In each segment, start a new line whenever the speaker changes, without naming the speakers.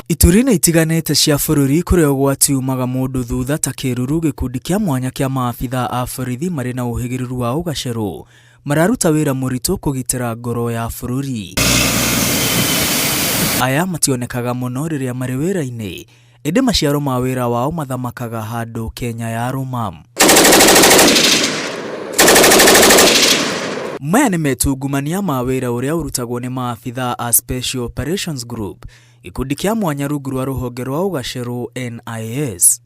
Ituri-inĩ itiganĩte cia bũrũri kũrĩa ũgwati umaga mũndũ thutha ta kĩruru, gĩkundi kĩa mwanya kĩa maabithaa a borithi marĩ na ũhĩgĩrĩru wa ũgacerũ mararuta wĩra mũritũ kũgitĩra ngoro ya bũrũri. Aya mationekaga mũno rĩrĩa marĩ wĩra-inĩ, ĩndĩ maciaro ma wĩra wao mathamakaga handũ Kenya yarũma. Maya nĩ metungumania ma wĩra ũrĩa ũrutagwo nĩ maabithaa a Special Operations Group, gĩkundi kĩa mwanya rungu rwa rũhonge rwa ũgacerũ NIS.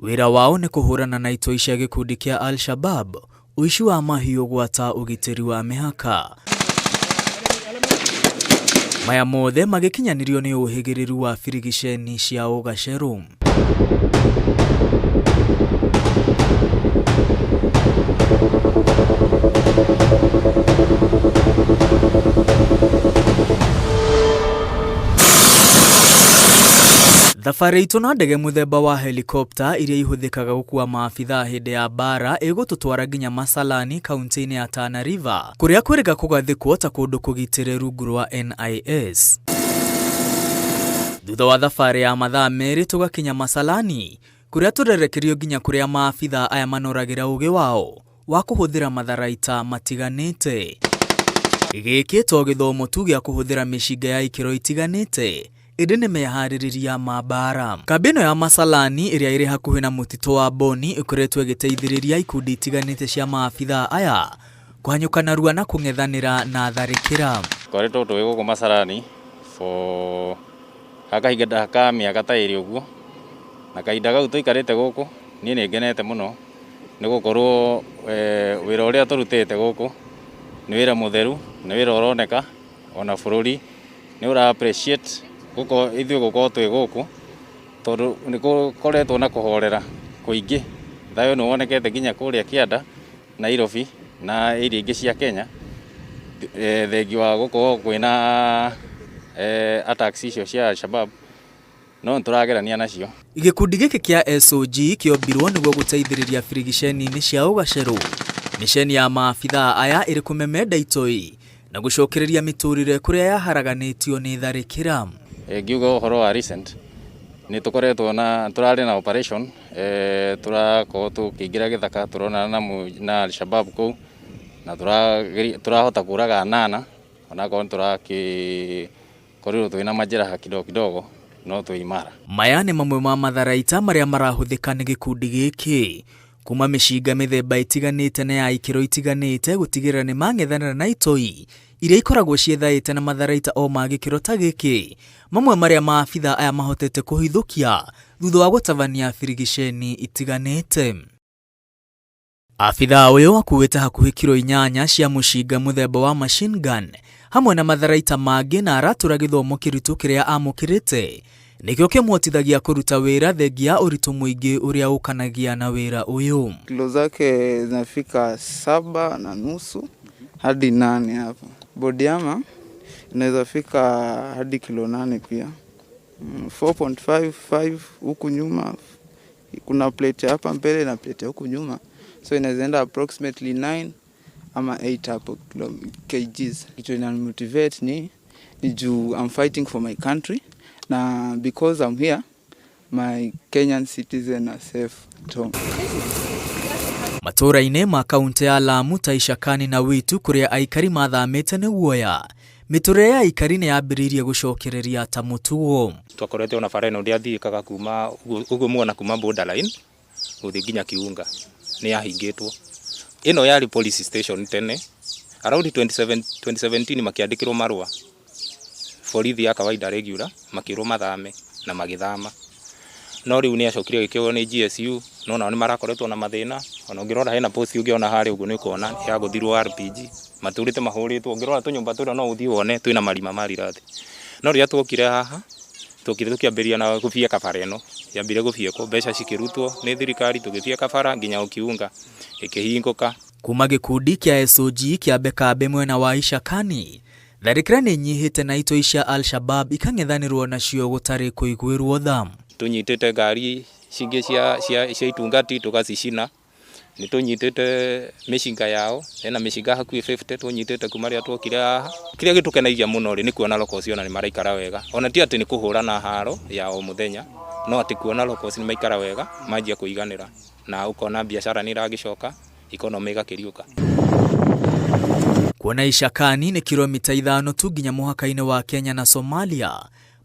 Wĩra wao nĩ kũhũrana na itoi cia gĩkundi kĩa Al-Shabab, ũici wa mahiũ gwata ũgitĩri wa mĩhaka. Maya mothe magĩkinyanĩrio nĩ ũhĩgĩrĩru wa birigiceni cia ũgacerũ. Thabarĩ itũ na ndege mũthemba wa helikopta iria ihũthĩkaga gũkua maabithaa hĩndĩ ya mbaara ĩgũtũtwara nginya Masalani kaunti-inĩ ya Tana River kũrĩa kwĩrĩga kũgathĩkwo ta kũndũ kũgitĩre rungu rwa NIS. Thutha wa thabarĩ ya mathaa merĩ tũgakinya Masalani kũrĩa tũrerekerio nginya kũrĩa maabithaa aya manoragĩra ũgĩ wao wa kũhũthĩra matharaita matiganĩte. Gĩkĩ to gĩthomo tu gĩa kũhũthĩra mĩcinga ya ikĩro itiganĩte, ĩndĩ nĩ meharĩrĩria ma mbaara. Kambĩ ĩno ya Masalani ĩrĩa ĩrĩ hakuhĩ na mũtitũ wa Boni ĩkoretwo ĩgĩteithĩrĩria ikundi itiganĩte cia maabithaa aya kũhanyũka narua na kũng'ethanĩra na tharĩkĩra.
Tũkoretwo twĩ gũkũ Masalani for ha kahinda ka mĩaka ta ĩrĩ ũguo, na kahinda kau tũikarĩte gũkũ niĩ nĩ ngenete mũno nĩ gũkorwo wĩra ũrĩa tũrutĩte gũkũ nĩ wĩra mũtheru, nĩ wĩra ũroneka ona bũrũri nĩ ũra appreciate ithuĩ gũkorwo twĩ gũkũ tondũ nĩ gũkoretwo na kũhorera kũingĩ, thayũ nĩ wonekete nginya kũrĩa kĩanda Nairobi na area ingĩ cia Kenya, thengia wa gũkorwo kwĩna attacks icio cia Alshabab, no nĩ tũragerania nacio.
Gĩkundi gĩkĩ kĩa SOG kĩombirwo nĩguo gũteithĩrĩria birigiceni-inĩ cia ũgacerũ. Miceni ya maabithaa aya ĩrĩ kũmemenda itoi na gũcokereria mĩtũrĩre kũrĩa yaharaganĩtio nĩ tharĩkĩra.
Ngiuga ũhoro wa recent nĩ tũkoretwo na tũrarĩ na operation tũrakorwo tũkĩingĩra gĩthaka tũronana na Alshabab kũu na tũrahota kũraga anana onakorwo nĩ tũrakĩkorirwo twĩna majeraha kidogo kidogo no twĩ imara.
Maya nĩ mamwe ma matharaita marĩa marahũthĩka nĩ gĩkundi gĩkĩ kuma mĩcinga mĩthemba ĩtiganĩte na ya ikĩro itiganĩte gũtigĩrĩra nĩ mang'ethanĩra na itoi iria ikoragwo ciethaĩte na matharaita o ma gĩkĩro ta gĩkĩ, mamwe marĩa maabithaa aya mahotete kũhithũkia thutha wa gũtabania birigiceni itiganĩte. Abithaa ũyũ akuĩte hakuhĩ kiro 8 cia mũcinga mũthemba wa machine gun hamwe na matharaita mangĩ na aratũra gĩthomo kĩritũ kĩrĩa amũkĩrĩte nĩkĩo kĩmuhotithagia kũruta wĩra thengia ũritũ mũingĩ ũrĩa ũkanagia na wĩra ũyũ.
Kilo zake zinafika 7.5 hadi 8 hapo. Body armor inaweza fika hadi kilo 8 pia. 4.55 huku nyuma, kuna plate hapa mbele na plate huku nyuma, so inaweza enda approximately 9 ama 8 hapo kilo kgs. Kitu ina motivate ni juu I'm fighting for my country, na because I'm here my Kenyan citizen are safe at home.
Matũũra-inĩ ma kaunti ya Lamu ta Ishakani na Witu kũrĩa aikari mathamĩte nĩ guoya, mĩtũrĩre ya aikari nĩ yambĩrĩirie gũcokereria ta mũtugo.
Twakorete ona bara ĩno ndĩathiĩkaga kuma ũguo muona kuma borderline gũthiĩ nginya Kiunga nĩ yahingĩtwo. Ĩno yarĩ police station tene around 2017 makĩandĩkĩrwo marũa borithi ya kawaida regular makĩrwo mathame na magĩthama. No rĩu nĩ acokire agĩkĩoywo nĩ GSU no nao nĩ marakoretwo na mathĩna. Ona ũngĩrora hena post ũngĩona harĩa ũguo nĩ ũkuona yagũthirwo RPG matũrĩte mahũrĩtwo. Ũngĩrora tũnyũmba tũrĩa no ũthiĩ wone twĩna marima ma rithathi. No rĩrĩa twokire haha twokire tũkĩambĩrĩria na gũbieka bara ĩno, yambire gũbiekwo mbeca cikĩrutwo nĩ thirikari tũgĩbieka bara nginya o Kiunga ĩkĩhingũka.
Kuma gĩkundi kĩa SOG kĩambe kambĩ mwena wa Ishakani, tharĩkĩra nĩ inyihĩte na itoi cia Al-Shabab ikang'ethanĩrwo nacio gũtarĩ kũiguĩrwo tha.
Tũnyitĩte ngari cingĩ cia itungati tũgacicina. Nĩ tũnyitĩte mĩcinga yao, hena mĩcinga hakuhĩ 50 tũnyitĩte kuma rĩrĩa twokire haha. Kĩrĩa gĩtũkenagia mũno rĩ, nĩ kuona locals ona nĩ maraikara wega. Ona ti atĩ nĩ kũhũrana haro ya o mũthenya, no atĩ kuona locals nĩ maikara wega, manjia kũiganĩra. Na ũkona biacara nĩ ĩragĩcoka, economy ĩgakĩriũka.
Kuona Ishakani nĩ kilomita 5 tu nginya mũhaka-inĩ wa Kenya na Somalia,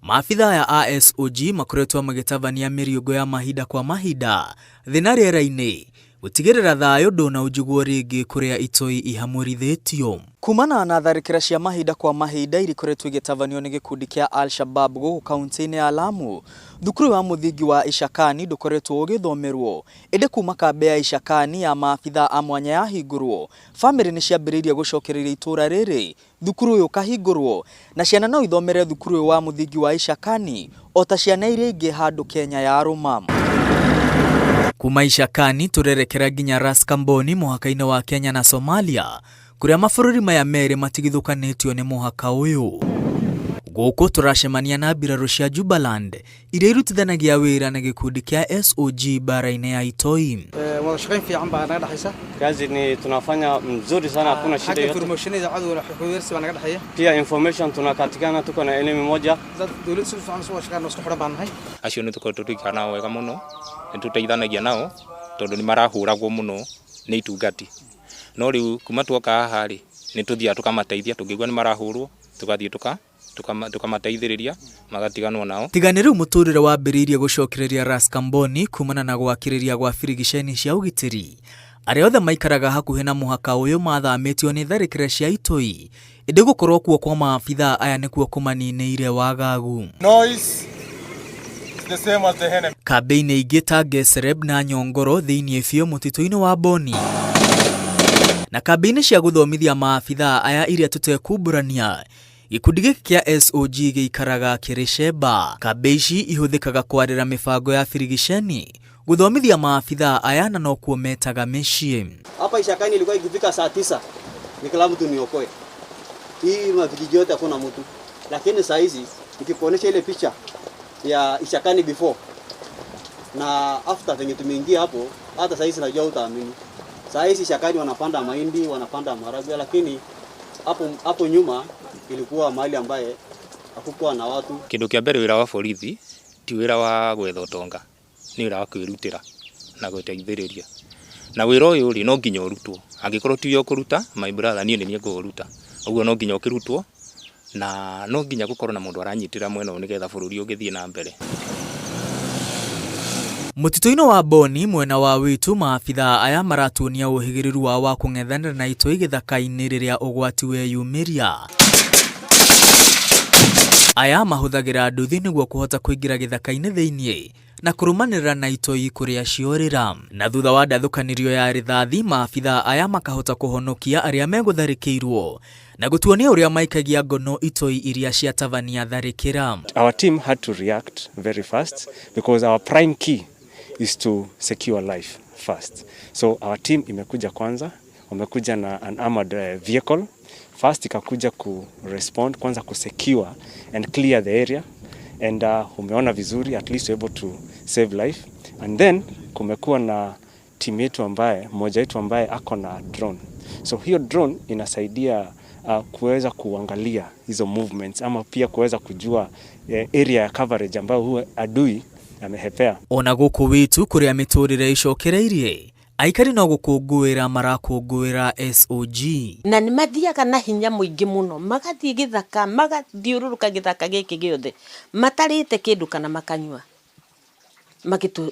maabitha aya a SOG makoretwo magĩtabania mĩriũngũ ya mahinda kwa mahinda thĩ na rĩera-inĩ gũtigĩrĩra thayũ ndũnaunjugwo rĩngĩ kũrĩa itoi ihamũrithĩtio. Kumana na tharĩkĩra cia mahinda kwa mahinda iria ikoretwo igĩtabanio nĩ gĩkundi kĩa Al-Shabab gũkũ kaunti-inĩ ya Lamu, thukuru wa mũthingi wa Ishakani ndũkoretwo ũgĩthomerwo, ĩndĩ kuma kambĩ ya Ishakani ya maabitha a mwanya yahingũrwo, bamĩrĩ nĩ ciambĩrĩirie gũcokereria itũra rĩrĩ, thukuru ũyũ ũkahingũrwo, na ciana no ithomere thukuru ũyũ wa mũthingi wa Ishakani o ta ciana iria ingĩ handũ Kenya yarũma. Kuma Ishakani tũrerekera nginya Ras Kamboni mũhaka-inĩ wa Kenya na Somalia, kũrĩa mabũrũri maya merĩ matigithũkanĩtio nĩ mũhaka ũyũ. Gũkũ tũracemania na mbirarũ cia Jubaland iria irutithanagia wĩra na gĩkundi kĩa SOG bara-inĩ ya Itoi.
Wada shaqayn fiican baa naga dhaxaysa.
Kazi ni tunafanya mzuri sana, hakuna shida
Xagga
yote.
informationada cadowga xogweersi baa naga dhaxeeya.
Pia information tunakatikana, tuko na elimu moja.
Dad dawlad si fiican soo shaqaan isku xidhan baan nahay.
Acio nĩ tũkoretwo tũgĩikara nao wega mũno, nĩ tũteithanagia nao tondũ nĩ marahũragwo mũno nĩ itungati. No rĩu kuma twoka haha rĩ, nĩ tũthiaga tũkamateithia, tũngĩigua nĩ marahũrwo, tũgathiĩ tukamateithĩrĩria magatiganwo nao.
Tiga nĩ rĩu mũtũrĩre wambĩrĩirie gũcokereria Ras Kamboni kumana na gwakĩrĩria gwa birigiceni cia ũgitĩri. Arĩa othe maikaraga hakuhĩ na mũhaka ũyũ mathamĩtio nĩ tharĩkĩra cia itoi, ĩndĩ gũkorwo kuo kwa maabitha aya nĩkuo kũmaninĩire wagagu.
Noise is the same as the enemy.
Kambĩ-inĩ ingĩ ta Gesereb na Nyongoro thĩinĩ biũ mũtitũ-inĩ wa Boni na kambĩ-inĩ cia gũthomithia maabitha aya iria tũtekumbũrania, gĩkundi gĩkĩ kĩa SOG gĩikaraga kĩrĩ cemba. Kambĩ ici ihũthĩkaga kwarĩra mĩbango ya birigiceni, gũthomithia maabitha aya na nokuo metaga mĩciĩ.
Hapa Ishakani ilikuwa ikifika saa 9 ni kila mtu niokoe. Hii mavijiji yote hakuna mtu. Lakini saa hizi nikikuonesha ile picha ya Ishakani before na after venye tumeingia hapo, hata saa hizi najua utaamini. Saa hizi Ishakani wanapanda mahindi, wanapanda maharagwe, lakini hapo nyuma ilikuwa mahali ambaye hakukuwa na watu.
Kĩndũ kĩa mbere wĩra wa borithi ti wĩra wa gwetha ũtonga, nĩ wĩra wa kwĩrutĩra na gwĩteithĩrĩria. Na wĩra ũyũ rĩ, no nginya ũrutwo. Angĩkorwo tiwe ũkũruta, my brother, niĩ nĩ niĩ ngũũruta. Ũguo no nginya ũkĩrutwo, na no nginya gũkorwo na mũndũ aranyitĩrĩra mwena ũyũ nĩgetha bũrũri ũgĩthiĩ na mbere.
Mũtitũ-inĩ wa Boni mwena wa Witu, maabitha aya maratuonia ũhĩgĩrĩru wao wa kũng'ethanĩra na itoi gĩthaka-inĩ rĩrĩa ũgwati weyumĩria. Aya mahũthagĩra nduthi nĩguo kũhota kũingĩra gĩthaka-inĩ thĩinĩ na kũrũmanĩrĩra na itoi kũrĩa ciorĩra. Na thutha wa ndathũkanĩrio ya rithathi, maabitha aya makahota kũhonokia arĩa megũtharĩkĩirwo na gũtuonia ũrĩa maikagia ngono itoi iria ciatabania tharĩkĩra.
Our team had to react very fast because our prime key is to secure life first. So our team imekuja kwanza, wamekuja na an armored vehicle first, ikakuja ku respond kwanza, ku secure and clear the area, and umeona vizuri, at least able to save life. And then kumekuwa na team yetu ambaye, mmoja wetu ambaye ako na drone. So hiyo drone inasaidia kuweza kuangalia hizo movements ama pia kuweza kujua area ya coverage ambayo huwa adui amehepea.
Ona gũkũ Witu kũrĩa mĩtũrĩre ĩcokereirie, aikari no gũkũngũĩra marakũngũĩra SOG.
Na nĩ mathiaga na hinya mũingĩ mũno, magathiĩ gĩthaka, magathiũrũrũka gĩthaka gĩkĩ gĩothe matarĩte kĩndũ kana makanyua,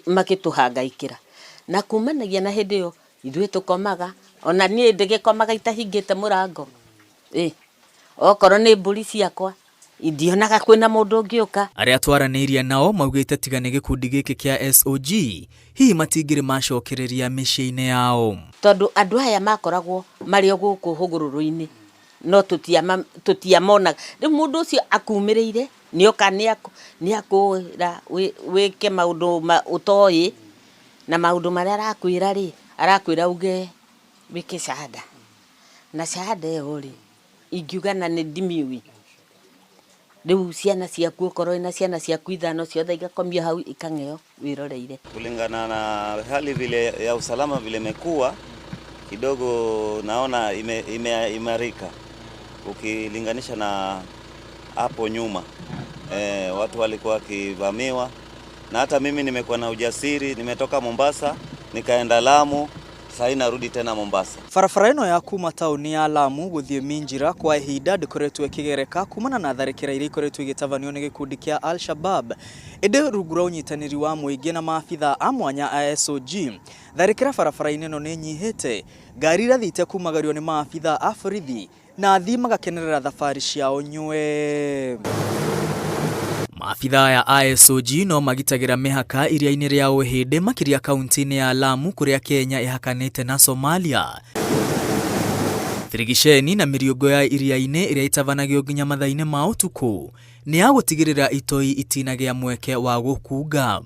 makĩtũhangaikĩra. Na kumanagia na hĩndĩ ĩyo ithuĩ tũkomaga, ona niĩ ndĩgĩkomaga itahingĩte mũrango. Okorwo nĩ mbũri ciakwa ndionaga kwĩna mũndũ ũngĩũka.
Arĩa twaranĩirie nao maugĩte tiga nĩ gĩkundi gĩkĩ kĩa SOG hihi matingĩrĩ macokereria mĩciĩ-inĩ yao.
Tondũ andũ aya makoragwo marĩ o gũkũ hũgũrũrũ-inĩ, no tũtiamonaga. Rĩu mũndũ ũcio akumĩrĩire nĩoka nĩakwĩra wĩke maũndũ ũtoĩ, na maũndũ marĩa arakwĩra rĩ, arakwĩra uge wĩke shahada. Na shahada ĩyo rĩ, ingiuga na nĩ ndimiũĩ. Rĩu ciana ciaku okorwo wĩna ciana ciaku ithano ciothe igakomio hau ikang'eo wĩroreire.
Kulingana na hali vile ya usalama vile imekuwa kidogo, naona imeimarika ukilinganisha na hapo nyuma. Watu walikuwa wakivamiwa, na hata mimi nimekuwa na ujasiri, nimetoka Mombasa nikaenda Lamu, sasa narudi tena Mombasa.
Barabara ĩno ya kuma taũni ya Lamu gũthiĩ Minjira kwa ihinda ndĩkoretwo ĩkĩgereka kumana na tharĩkĩra iria ikoretwo igĩtabanio nĩ gĩkundi kĩa Al-Shabab. Ĩndĩ rungu rwa ũnyitanĩri wa mũingĩ na maabitha a mwanya a SOG, tharĩkĩra barabara-inĩ ĩno nĩ nyihĩte, ngari irathiĩte kumagario nĩ maabitha a borithi na athii magakenerera thabarĩ ciao nywe. Maabitha aya a SOG no magitagĩra mĩhaka iria-inĩ rĩa Ũhĩndĩ makĩria kaunti-inĩ ya Lamu kũrĩa Kenya ĩhakanĩte na Somalia. Tirigiceni na mĩriũngũ ya iria-inĩ ĩrĩa ĩtabanagio nginya mathaa-inĩ ma ũtukũ nĩ ya gũtigĩrĩra itoi itinagĩa mweke wa gũkunga.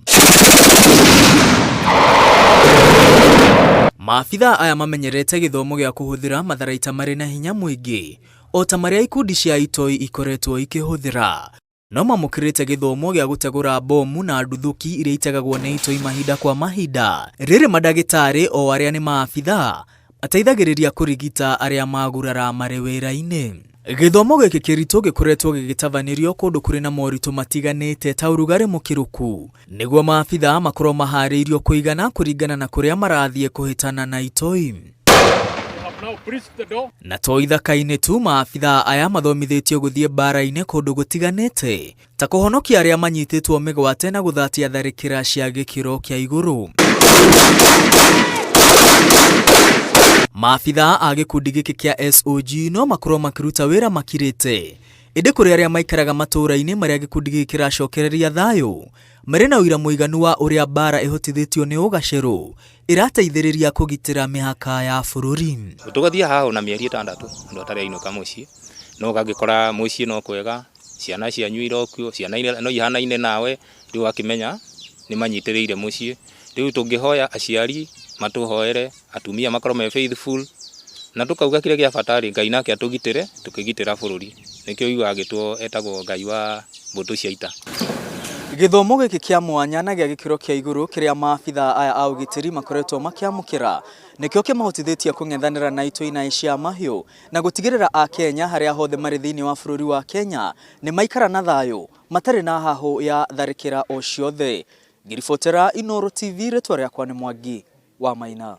Maabitha aya mamenyerete gĩthomo gĩa kũhũthĩra matharaita marĩ na hinya mũingĩ o ta marĩa ikundi cia itoi ikoretwo ikĩhũthĩra. No mamũkĩrĩte gĩthomo gĩa gũtegũra bomu na nduthũki iria itegagwo nĩ itoi mahinda kwa mahinda. Rĩrĩ mandagĩtarĩ o arĩa nĩ maabitha mateithagĩrĩria kũrigita arĩa magurara marĩ wĩra-inĩ. Gĩthomo gĩkĩ kĩritũ gĩkoretwo gĩgĩtabanĩrio kũndũ kũrĩ na moritũ matiganĩte ta ũrugarĩ mũkĩrũku nĩguo maabitha makorwo maharĩirio kũigana kũringana na kũrĩa marathiĩ kũhĩtana na itoi. Na to ithaka-inĩ tu, maabitha aya mathomithĩtio gũthiĩ mbara-inĩ kũndũ gũtiganĩte ta kũhonokia arĩa manyitĩtwo mĩgwate na gũthatia tharĩkĩra cia gĩkĩro kĩa igũrũ. Maabitha a gĩkundi gĩkĩ kĩa SOG no makorwo makĩruta wĩra makirĩte, ĩndĩ kũrĩ arĩa maikaraga matũũra-inĩ marĩa gĩkundi gĩkĩ kĩracokereria thayũ marĩ na ũira mũiganu wa ũrĩa mbara ĩhotithĩtio nĩ ũgacerũ ĩrateithĩrĩria kũgitĩra mĩhaka ya bũrũri.
Tũgathiĩ haha na mĩeri 6 andũ atarĩ ainũka mũciĩ, no ũgagĩkora mũciĩ no kwega, ciana cianyu irokuo, ciana no ihanaine nawe, rĩu ũgakĩmenya nĩ manyitĩrĩire mũciĩ. Rĩu tũngĩhoya aciari matũhoere, atumia makorwo me faithful, na tũkauga kĩrĩa gĩa bata rĩ, Ngai nake atũgitĩre tũkĩgitĩra bũrũri. Nĩkĩo ũiguaga agĩtwo etagwo Ngai wa mbũtũ cia ita.
Gĩthomo gĩkĩ kĩa mwanya na gĩa gĩkĩro kĩa igũrũ kĩrĩa maabitha aya a ũgitĩri makoretwo makĩamũkĩra nĩkĩo kĩmahotithĩtie kũng'ethanĩra na itoi na aici a mahiũ na gũtigĩrĩra Akenya harĩa hothe marĩ thĩinĩ wa bũrũri wa Kenya nĩ maikara na thayũ matarĩ na hahũ ya tharĩkĩra o ciothe. Ngĩribotera Inooro TV, rĩtwa rĩakwa nĩ Mwangi wa Maina.